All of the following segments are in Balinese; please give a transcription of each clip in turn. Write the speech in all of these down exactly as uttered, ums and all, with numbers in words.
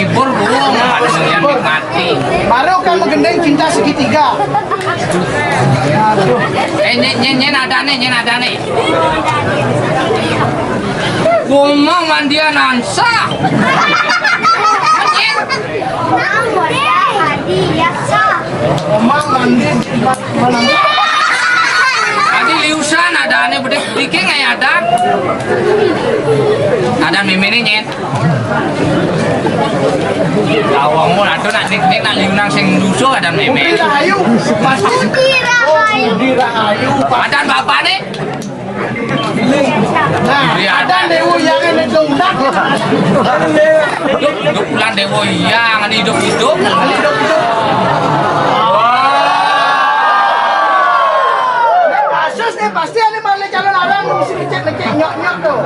Libur burung, ada yang mati. Baru kan menggendeng cinta segitiga. Aduh. Eh, nyen, nyen, nyen ada nih, nyen ada nih. Gomang mandian ansa. Nyen. Omang mandi. Adi liusan ada ane bedek dikit nggak ya ada. Ada mimini nyen. Lawang mun atuh nak nik nik nak liunang sing lusuh ada mimini. Budi Rahayu. Pasti. Budi Rahayu. Ada bapak nih. Nah, iya. Ada dewa yang ini dong. Hidup, hidup pulang dewa yang ini hidup-hidup. Ini dong, dong. Kasus nih pasti ada malah calon orang mesti ngecek-ngecek nyok-nyok tuh.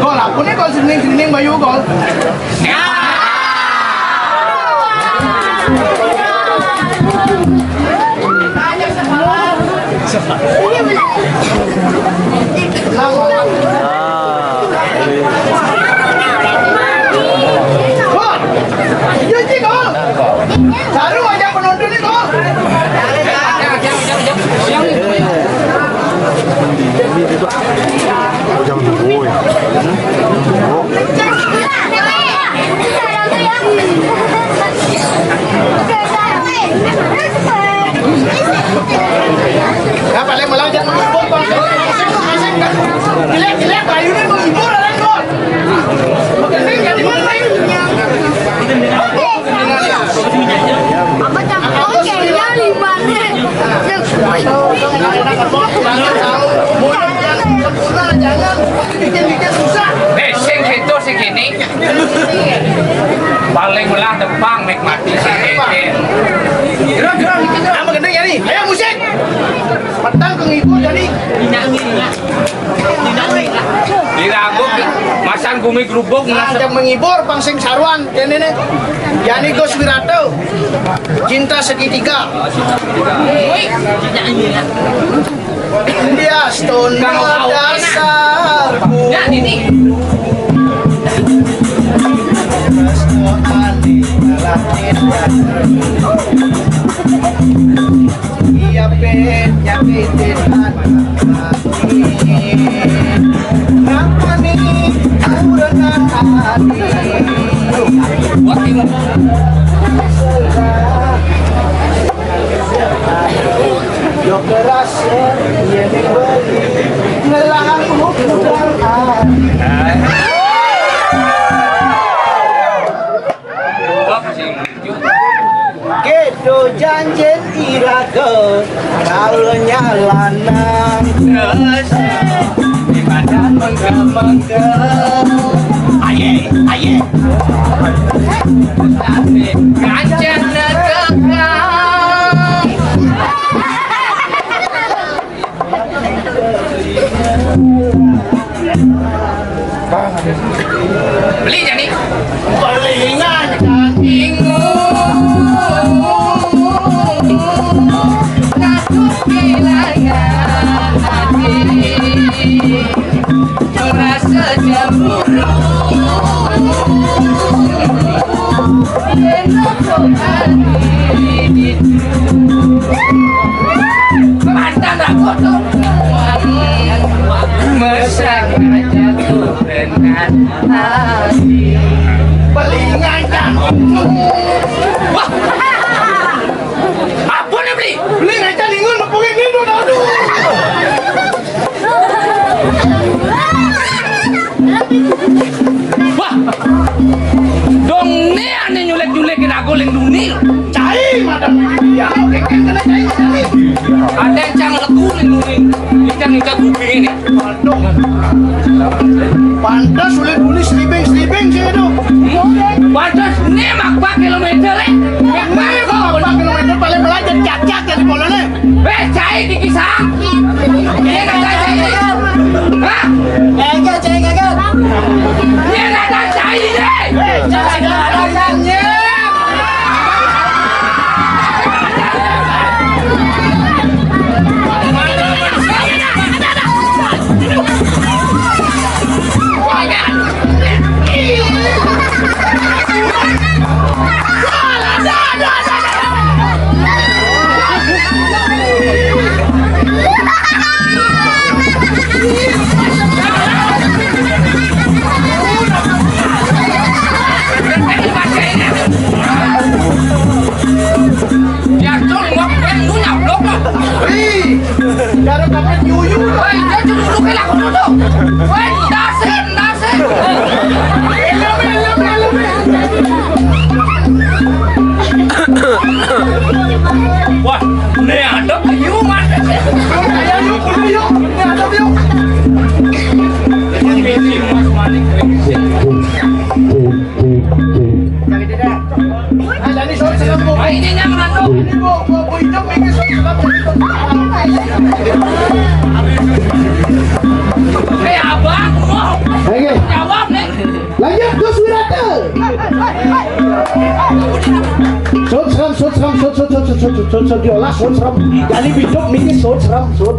Gol, apa nih gol sini sini bayu gol. Gol. Iya, Ci, gol. Baru aja penonton nih, gol. Jangan dulu ya. Ya, paling malah jangan lupa, Bang. Jelek-jelek, bayunya menghibur, orang kok. Makin tinggi, gimana, Bang? Apa tak? Oh, kayaknya lima deh. Jangan, jangan. Bikin-bikin susah. Eh, sing itu, sing ini. Paling melah depan, mek mati, sing ini. Gerak, gerak, gerak. Apa gendeng ya, nih? Ayo, musik. Petang ke ngibur, jadi. Diragup, masang gumi gerubuk, nah, ada menghibur, pang sing saruan, kene nih. Yani Gus Wirato, cinta segitiga. Dia stone dasar. Ya, ini. Iya, Pin, nyakitin anak hati. Kenapa nih, kurang hati? Buat ini. Yo keras, ya, ini beli. Ngelang aku kurang hati. Gitu janjin iraga, kalau nyalanan terus di badan mengke-mengke. Aye, aye. Kancana kakak. Beli jadi. Beli ngancan. Bingung. Takut kehilangan hati. Merasa cemburu. Mantan aku tuh. Mesra jatuh dengan hati. Pelingan dan. Wah. Apa nih, Beli? Beli ngaca lingun, nepungin lindu, aduh. Wah. Dong nih ane nyulik-nyulikin aku ling duni. Cai, madam. Ya, oke, kan kena cai, cai. Ada yang cang leku ling duni. Ikan, ikan kuping ini. Waduh. Pantes sulit duni, sleeping, sleeping sih itu. Pantes ini mak empat kilometer, eh. Mak empat kilometer paling melajat, cak-cak jadi bolonnya. Eh, cai dikisah. Iya, kata cai. Hah? Kagak, cai, kagak. Iya, kata cai deh. Eh, cai, kagak. Iya. Oke. Lanjut, Gus Wirata. Sut, seram, sut, seram, sut, sut, sut, sut, sut, sut, sut, diolah, sut, seram. Jadi biduk, mikir, sut, seram, sut.